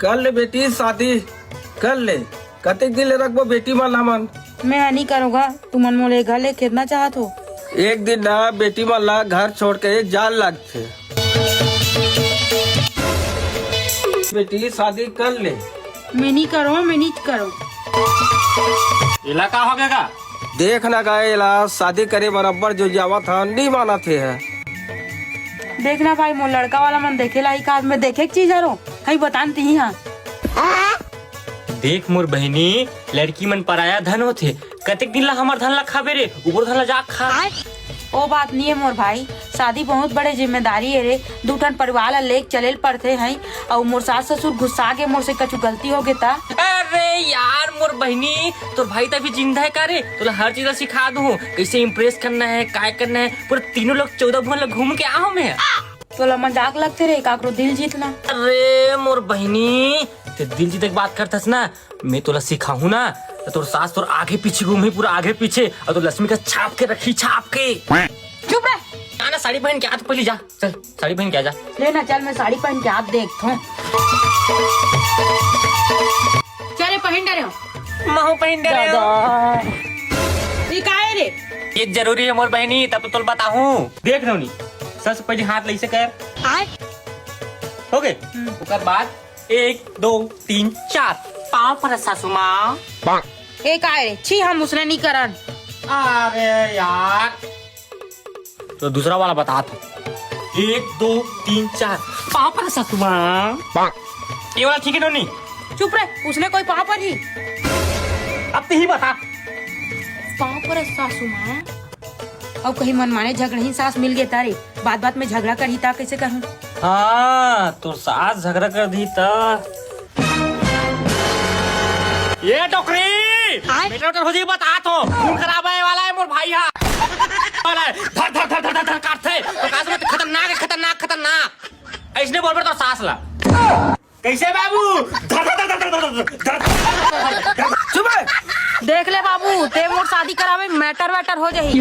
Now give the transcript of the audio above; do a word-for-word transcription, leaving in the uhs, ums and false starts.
कर ले बेटी, शादी कर ले। कतेक दिन ले रखबो बेटी मन ला हमन? मैं ह नहीं करूँगा, तुमन मोले घर ले खेदना चाहत हो। एक दिन ना बेटी मन ला घर छोड़ के जान लागथे। बेटी शादी कर ले। मैं नहीं करूँ, मैं नहीं करूँ। एला का हो गया का? देख ना गा, एला शादी करे बर अब्बड़ जो जावत ह, नहीं मानत हे ह। देख ना भाई, मोर लड़का वाला मन देखे ला ही का, मैं देखे के चीज हरो, हई बतान तिही हाँ। देख मोर बहिनी, लड़की मन पराया धन होथे, कतेक दिन ला हमर धन ला खाबे रे, उबर धन ला जा खा। ओ बात नहीं है मोर भाई, शादी बहुत बड़े जिम्मेदारी है रे, दू ठन परिवार ला लेके चले ल पड़थे हैं, अउ मोर सास ससुर गुस्सा के मोर से कछु गलती हो गे ता। अरे यार मोर बहिनी, तोर भाई तभी जिंदा है का रे? तोला हर चीज ला सिखा दूँ, कैसे इम्प्रेस करना है, काय करना है, पूरे तीनों लोग चौदह भुवन ला घूम के आहो मैं। तोला मजाक लगथे रे, काकरो दिल जीतना। अरे मोर बहिनी, ते दिल जीते के बात करथस ना, मैं तोला सिखाहूँ ना, तो तोर सास तोर आगे पीछे घूमही, पूरा आगे पीछे, अउ तोर लक्ष्मी का छाप के रखही, छाप के। चुप रह। ना, ना, साड़ी पहन के आ तो पहले जा, चल, साड़ी पहन के आ जा। ले ना, चल, मैं साड़ी पहन के आप देखत हूँ। चल रे, पहन डरे हो। महू पहन डरे हो। दादा। ये का है रे? ये जरूरी है मोर बहिनी, तब तो तोल बताहूँ। देख नोनी, सबसे पहले हाथ लइसे कर। आय। हो गए? हम्म। ओकर बाद एक, दो, तीन, चार। पाँव पर सासू माँ। ए काय रे? छी, हम उसने नहीं करन। अरे यार, तो दूसरा वाला बता था। एक, दो, तीन, चार। पाँव पर सासू माँ। ये वाला ठीक है नोनी? चुप रहे, उसने कोई पाँव पर ही। अब तो ही बता। पाँव पर सासू माँ। अब कहीं मनमाने झगड़ही सास मिल गए तारे, बात बात में झगड़ा करही ता कैसे करूँ? हाँ, तोर सास झगड़ा कर दी ता। ये डोकरी! आय। बेटा, बेटा, हो जी, बता तो। खून खराब है वाला है मोर भाई हा। वाला है। धर, धर, धर, धर, धर, धर, काटथे। तो कास में खतरनाक है, खतरनाक, खतरनाक। ऐसने बोल रहे तो सास ला। कैसे बाबू? धर, धर, धर, धर, धर, धर, धर, धर, धर, धर। चुप है। देख ले बाबू, ते मोर शादी करावे, मैटर वैटर हो जाही।